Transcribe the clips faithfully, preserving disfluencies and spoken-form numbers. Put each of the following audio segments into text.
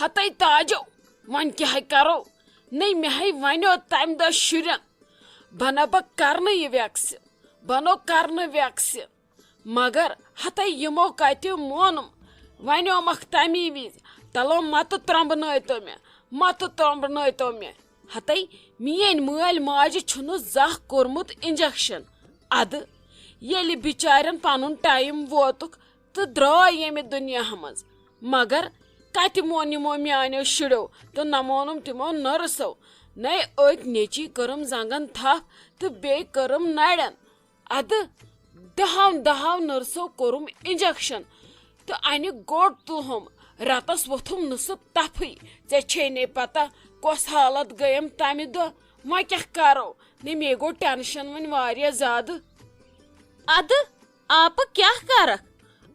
ہتے تاجو، وۄنۍ کیٛاہ ہے کرو؟ نے مےٚ ہے ونیو تمہِ دۄہ شُرٮ۪ن، بہٕ نہ بہٕ کرنہٕ یہِ ویکسیٖن، بہٕ نو کرنہٕ ویکسیٖن۔ مگر ہتے یِمو کتہِ مونُم، ونیومکھ تمی وِزِ، تلو متہٕ ترٛمبنٲیتو مےٚ، متہٕ ترٛمبنٲیتو مےٚ۔ ہتے میٲنۍ مٲلۍ ماجہِ چھُنہٕ زانٛہہ کوٚرمُت انجیکشن۔ ادٕ ییٚلہِ بِچارٮ۪ن پنُن ٹایم ووتُکھ، تہٕ درٛاے ییٚمہِ دُنیاہہٕ منٛز۔ مگر کتہِ مون یِمو میانیو شُرٮ۪و تہٕ نہ مونُم تِمو نٔرسو۔ نے أکۍ نیٚچی کٔرٕم زنٛگن تھپھ تہٕ بیٚیہِ کٔرٕم نرٮ۪ن۔ ادٕ دہو دہو نٔرسو کوٚرُم انجیکشن تہٕ انہِ گوٚٹ تُلہُم۔ رتس ووٚتھُم نہٕ سُہ تپھٕے۔ ژےٚ چھے نے پتہ کۄس حالت گٔیم تمہِ دۄہ۔ وۄنۍ کیٛاہ کرو؟ نے مے گوٚو ٹینشن وۄنۍ واریاہ زیادٕ۔ ادٕ آپہٕ کیٛاہ کرکھ؟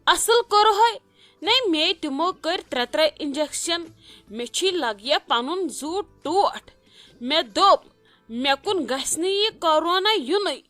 اصل کوٚرہے۔ نے مے تِمو کٔرۍ ترٛےٚ ترٛےٚ انجیکشن۔ مےٚ چھی لگیا پنُن زُو ٹوٹھ۔ مےٚ دوٚپ، مےٚ کُن گژھِ نہٕ یہِ کورونا یُنٕے۔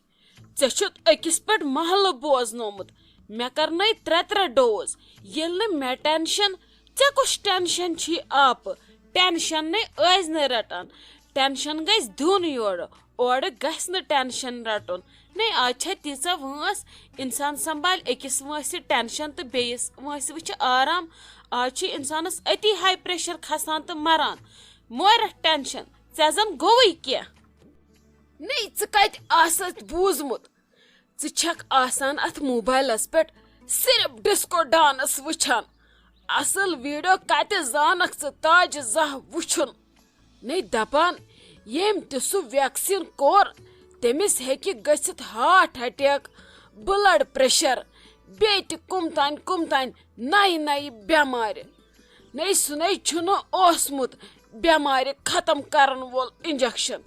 ژےٚ چھُتھ أکِس پٮ۪ٹھ محلہٕ بوزنومُت۔ مےٚ کرنٲے ترٛےٚ ترٛےٚ ڈوز۔ ییٚلہِ نہٕ مےٚ ٹینشن، ژےٚ کُس ٹینشن چھی آپہٕ؟ ٹینشن نے ٲسۍ نہٕ رٹان۔ ٹینشن گژھِ دیُن یورٕ۔ اورٕ گژھِ نہٕ ٹینشن رٹُن۔ نے، آز چھےٚ تیٖژاہ وٲنٛس، انسان سنبھالہِ أکِس وٲنٛسہِ ٹینشن تہٕ بیٚیِس وٲنٛسہِ وٕچھِ آرام۔ آز چھُ انسانس أتی ہاے پریشر کھسان تہٕ مران۔ مورکھ ٹینشن، ژےٚ زن گوٚوُے کینٛہہ۔ نے، ژٕ کتہِ آسکھ بوٗزمُت؟ ژٕ چھکھ آسان اتھ موبایلس پٮ۪ٹھ صرف ڈسکو ڈانس وٕچھان۔ اصل ویڈیو کتہِ زانکھ ژٕ تاجہِ زاہ وٕچھُن؟ نے دپان، ییٚمۍ تہِ سُہ ویکسیٖن کوٚر، تٔمِس ہیٚکہِ گٔژھِتھ ہارٹ اٹیک، بلڈ پریشر، بیٚیہِ تہِ کُم تام کُم تام نَیہِ نَیہِ بٮ۪مارِ۔ نے سُہ نے چھُنہٕ اوسمُت بٮ۪مارِ ختم کرن وول انجیکشن۔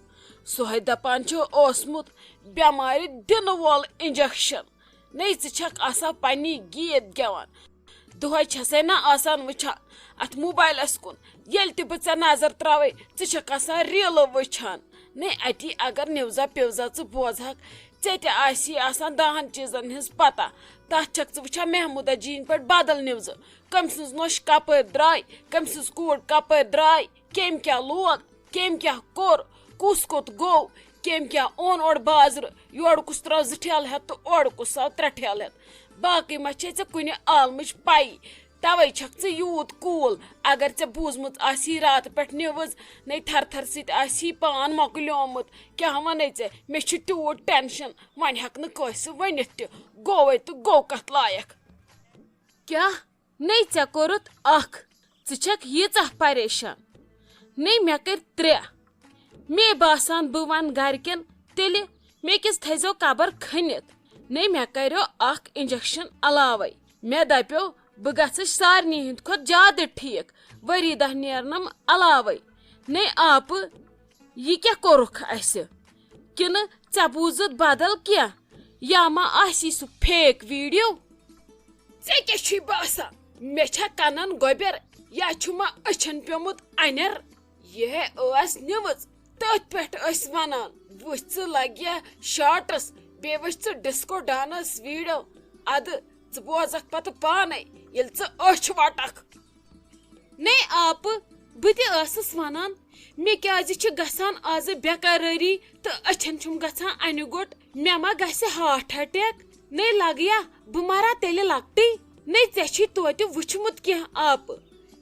سُہ ہے دپان چھُ اوسمُت بٮ۪مارِ دِنہٕ وول انجیکشن۔ نے ژٕ چھکھ آسان پننی گیت گٮ۪وان۔ دۄہے چھسے نہ آسان وٕچھان اتھ موبایلس کُن۔ ییٚلہِ تہِ بہٕ ژےٚ نظر تراوے، ژٕ چھکھ آسان ریلہٕ وٕچھان۔ نے اتی اگر نِوزا پیوزا ژٕ بوزہکھ، ژےٚ تہِ آسی آسان دہن چیٖزن ہٕنٛز پتہ۔ تتھ چھکھ ژٕ وٕچھان محموٗدہ جی ین پٮ۪ٹھ بدل نِوزٕ۔ کٔمۍ سٕنٛز نۄش کپٲرۍ درٛاے، کٔمۍ سٕنٛز کوٗر کپٲرۍ درٛاے، کٔمۍ کیٛاہ لوگ، کٔمۍ کیٛاہ کوٚر، کُس کوٚت گوٚو، کٔمۍ کیٛاہ اوٚن اورٕ بازرٕ، یورٕ کُس ترٛاو زٕ ٹھیلہٕ ہٮ۪تھ تہٕ اورٕ کُس آو ترٛےٚ ٹھیلہٕ ہٮ۪تھ۔ باقٕے ما چھے ژےٚ کُنہِ عالمٕچ پَیی؟ توے چھکھ ژٕ یوٗت cool۔ اگر ژےٚ بوٗزمٕژ آسی راتہٕ پٮ۪ٹھ نِوٕز، نے تھر تھر سۭتۍ آسی پان مۄکلیومُت۔ کیٛاہ ونے ژےٚ؟ مےٚ چھُ تیوٗت ٹینشن، وۄنۍ ہٮ۪کہٕ نہٕ کٲنٛسہِ ؤنِتھ تہِ۔ گوٚوے تہٕ گوٚو کتھ لایق۔ کیٛاہ؟ نے ژےٚ کوٚرُتھ اکھ، ژٕ چھکھ ییٖژاہ پریشان۔ نے مےٚ کٔرۍ ترٛےٚ۔ مے باسان بہٕ ونہٕ گرِکٮ۪ن تیٚلہِ، مے کِس تھٲیزیو قبر کھٔنِتھ۔ نے مےٚ کریو اکھ انجیکشن علاوے۔ مےٚ دپیو بہٕ گژھٕ سارنٕے ہٕنٛدِ کھۄتہٕ زیادٕ ٹھیٖک، ؤری دہ نیرنم علاوے۔ نے آپہٕ، یہِ کیٛاہ کوٚرُکھ اسہِ؟ کِنہٕ ژےٚ بوٗزُتھ بدل کینٛہہ؟ یا ما آسی سُہ fake video؟ ژےٚ کیٛاہ چھُے باسان؟ مےٚ چھا کنن گۄبٮ۪ر یا چھُ ما أچھن پیومُت انٮ۪ر؟ یہِ ہے ٲس نِوٕژ، تٔتھۍ پٮ۪ٹھ ٲسۍ ونان، وٕچھ ژٕ لگیا شارٹس، بیٚیہِ وٕچھ ژٕ ڈسکو ڈانس ویڈیو۔ ادٕ ژٕ بوزکھ پتہٕ پانے، ییٚلہِ ژٕ أچھ وٹکھ۔ نے آپہٕ، بہٕ تہِ ٲسٕس ونان، مےٚ کیازِ چھِ گژھان آزٕ بے قرٲری تہٕ أچھن چھُم گژھان انہِ گوٚٹ، مےٚ ما گژھِ heart attack؟ نے لگیا بہٕ مرا تیٚلہِ لۄکٹٕے؟ نے ژےٚ چھُے توتہِ وُچھمُت کینٛہہ آپہٕ؟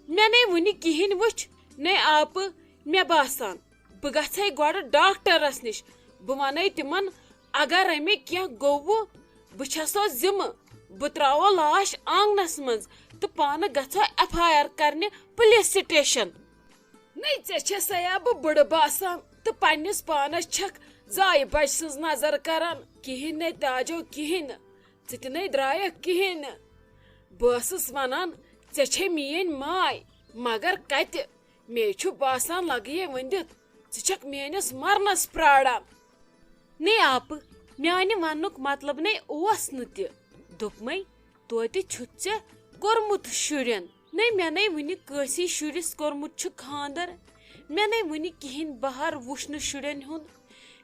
مےٚ نے وُنہِ کِہیٖنۍ وُچھ۔ نے آپہٕ، مےٚ باسان، بہٕ گژھے گۄڈٕ ڈاکٹرس نِش، بہٕ ونے تِمن، اگر أمۍ کینٛہہ گوٚو، بہٕ چھسو ذمہٕ، بہٕ تراوو لاش آنگنس منٛز تہٕ پانہٕ گژھو ایف آی آر کرنہِ پُلیٖس سٹیشن۔ نے ژےٚ چھے سیا بہٕ بٕڑٕ باسان تہٕ پننِس پانس چھکھ زایہِ بچہِ سٕنٛز نظر کران۔ کِہیٖنۍ نے تاجو، کِہیٖنۍ نہٕ، ژٕ تہِ نے درٛایکھ کِہیٖنۍ نہٕ۔ بہٕ ٲسٕس ونان، ژےٚ چھے میٲنۍ ماے، مگر کتہِ؟ مے چھُ باسان لگہٕ یے ؤنِتھ، ژٕ چھکھ میٲنِس مرنس پراران۔ نے آپہٕ، میانہِ وننُک مطلب نے اوس نہٕ تہِ۔ دوٚپمَے، توتہِ چھُتھ ژےٚ کوٚرمُت شُرٮ۪ن۔ نے مےٚ نے وُنہِ کٲنٛسی شُرِس کوٚرمُت چھُ خانٛدر۔ مےٚ نے وُنہِ کِہیٖنۍ بہر وُچھ نہٕ شُرٮ۪ن ہُنٛد۔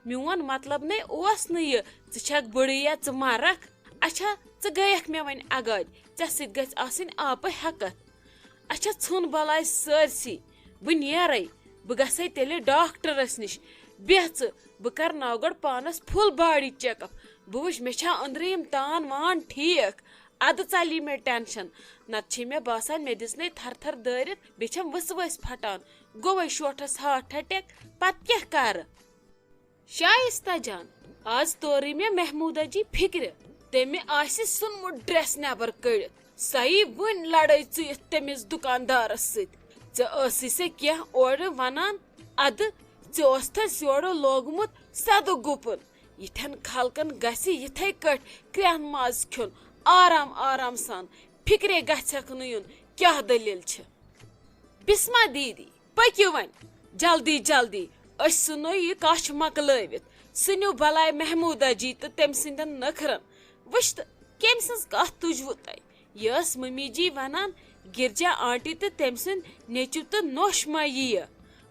میون مطلب نے اوس نہٕ یہِ، ژٕ چھکھ بٕڑٕے یا ژٕ مرکھ۔ اچھا، ژٕ گٔیکھ مےٚ وۄنۍ اگادِ، ژےٚ سۭتۍ گژھِ آسٕنۍ آپہٕ ہٮ۪کتھ۔ اچھا، ژھٕن بلاے سٲرسٕے۔ بہٕ نیرے، بہٕ گژھے تیٚلہِ ڈاکٹرس نِش۔ بیٚہہ ژٕ، بہٕ کرناو گۄڈٕ پانس full body check up۔ بہٕ وٕچھ، مےٚ چھا أنٛدرٕ یِم تان وان ٹھیٖک؟ ادٕ ژلی مےٚ tension۔ نتہٕ چھے مےٚ باسان، مےٚ دِژنَے تھر تھر دٲرِتھ، بیٚیہِ چھَم ؤسۍ ؤسۍ پھٹان۔ گوٚوَے شوٹھس heart attack، پتہٕ کیٛاہ کرٕ؟ شائستہ جان، آز تورٕے مےٚ محمودہ جی فکرِ۔ تٔمۍ آسہِ ژھُنمُت dress نٮ۪بر کٔڑِتھ۔ سۄ یی وُنۍ لڑٲے ژُیِتھ تٔمِس دُکاندارس سۭتۍ۔ ژےٚ ٲسٕے سۄ کینٛہہ اورٕ ونان، ادٕ ژےٚ اوستھس یورٕ لوگمُت سیدٕ گُپن۔ یِتھٮ۪ن خلقن گژھِ یِتھے کٲٹھۍ کرٛٮ۪ہن ماز کھیوٚن، آرام آرام سان۔ فکرے گژھٮ۪کھ نہٕ یُن کیٛاہ دٔلیٖل چھِ۔ بسمہ دیدی، پٔکِو وۄنۍ جلدی جلدی، أسۍ ژھٕنو یہِ کچھ مۄکلٲوِتھ۔ ژھٕنِو بلاے محمودہ جی تہٕ تٔمۍ سٕنٛدٮ۪ن نٔخرن۔ وٕچھ تہٕ، کٔمۍ سٕنٛز کتھ تُجوٕ تۄہہِ؟ یہِ ٲس ممی جی ونان، گرجا آنٹی تہٕ تٔمۍ سٕنٛدۍ نیٚچو تہٕ نوش ما یِیہِ۔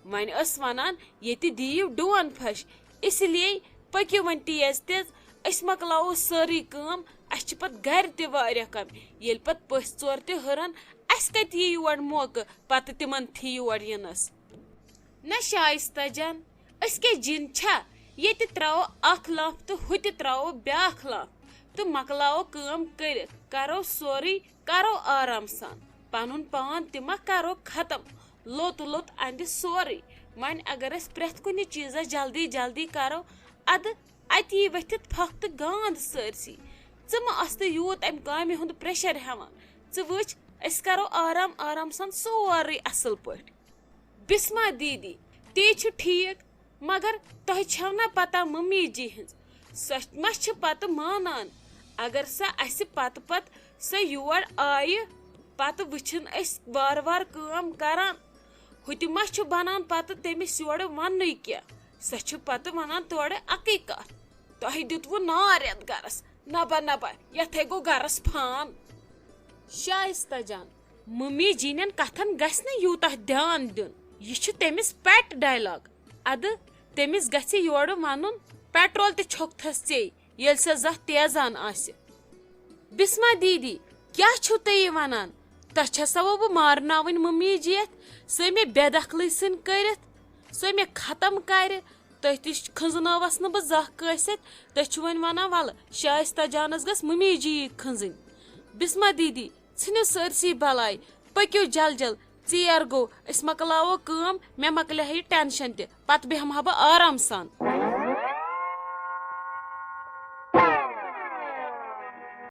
وۄنۍ ٲس ونان، ییٚتہِ دِیِو ڈون پھش، اسی لیے پٔکِو وۄنۍ تیز تیز، أسۍ مۄکلاوو سٲرٕے کٲم، اسہِ چھِ پتہٕ گرِ تہِ واریاہ کامہِ۔ ییٚلہِ پتہٕ پٔژھۍ ژور تہِ ہُرن، اسہِ کتہِ یی یور موقعہٕ پتہٕ تِمن تھی یور یِنس؟ نہ شائستہ جان، أسۍ کیٛاہ جِن چھا؟ ییٚتہِ ترٛاوو اکھ لانٛپھ تہٕ ہُتہِ ترٛاوو بیٛاکھ لانٛپھ تہٕ مۄکلاوو کٲم کٔرِتھ، کرو سورُے، کرو آرام سان۔ پنُن پان تہِ ما کرو ختم، لوٚت لوٚت اندِ سورُے۔ وۄنۍ اگر أسۍ پرٛٮ۪تھ کُنہِ چیٖزس جلدی جلدی کرو، ادٕ اتی ؤتھِتھ پھکھ تہٕ گانٛد سٲرسٕے۔ ژٕ مہ آس تہٕ یوٗت امہِ کامہِ ہُنٛد pressure ہٮ۪وان۔ ژٕ وٕچھ، أسۍ کرو آرام آرام سان سورُے اصل پٲٹھۍ۔ بسمہ دیدی، تی چھُ ٹھیٖک، مگر تۄہہِ چھو نہ پتہ ممی جی ہٕنٛز؟ سۄ ما چھِ پتہٕ مانان؟ اگر سۄ اسہِ پتہٕ پتہٕ سۄ یور آیہِ، پتہٕ وٕچھِن أسۍ وارٕ وارٕ کٲم کران۔ ہُتہِ ما چھُ بنان پتہٕ تٔمِس یورٕ وننُے کینٛہہ؟ سۄ چھِ پتہٕ ونان تورٕ اکٕے کتھ، "تۄہہِ دیُتوُ نار یتھ گرس، نبا نبا، یتھے گوٚو گرس فان۔" شائستہ جان، ممی جینٮ۪ن کتھن گژھِ نہٕ یوٗتاہ دیان دیُن۔ یہِ چھُ تٔمِس pet dialogue۔ ادٕ تٔمِس گژھِ یورٕ ونُن، "پیٹرول تہِ چھوٚکتھس ژے، ییٚلہِ سۄ زتھ تیزان آسہِ۔" بسمہ دیدی، کیٛاہ چھِو تُہۍ یہِ ونان؟ تۄہہِ چھسا وۄنۍ بہٕ مارناوٕنۍ ممی جی یتھ؟ سۄ مےٚ بے دخلٕے سٕنۍ کٔرِتھ، سۄ مےٚ ختم کرِ۔ تۄہہِ تہِ کھنزنٲوس نہٕ بہٕ زانٛہہ کٲنٛسہِ سۭتۍ۔ تُہۍ چھِو وۄنۍ ونان، ولہٕ شائستہ جانس گٔژھ ممی جی یی کھنزٕنۍ۔ بسمہ دیدی، ژھٕنِو سٲرسٕے بلاے، پٔکِو جل جل، ژیر گوٚو، أسۍ مۄکلاوو کٲم، مےٚ مۄکلہِ ہا یہِ tension تہِ، پتہٕ بیٚہمہٕ ہا بہٕ آرام سان۔